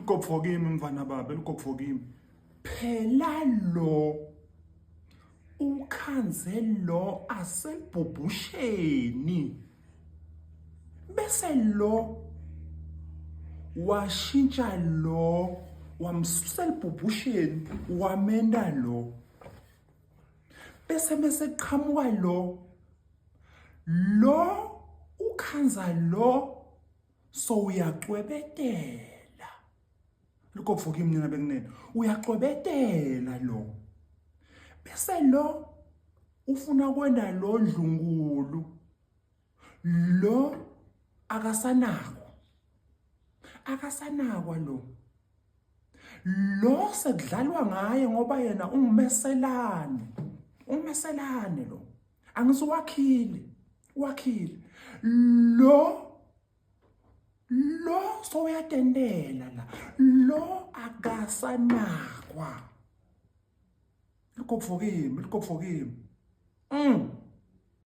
Lugobvo kimi mfana baba, lugobvo kimi. Phela lo ukhanze lo aselibhubhusheni. Bese lo washintsha lo wamsusa elibhubhusheni wamenda lo. Bese mase qhamuka lo lo ukhanza lo so uyacwebetela lukopho kimi nina bekunene uyacwebetela lo bese lo ufuna kwenda lo ndlunkulu lo akasanako akasanakwa lo lo sekudlalwa ngaye ngoba yena ungumeselane ungumeselane lo angithi wakhile wakhile lo lo soyatendela la lo akasanakwa likopfo kimi likopfo kimi.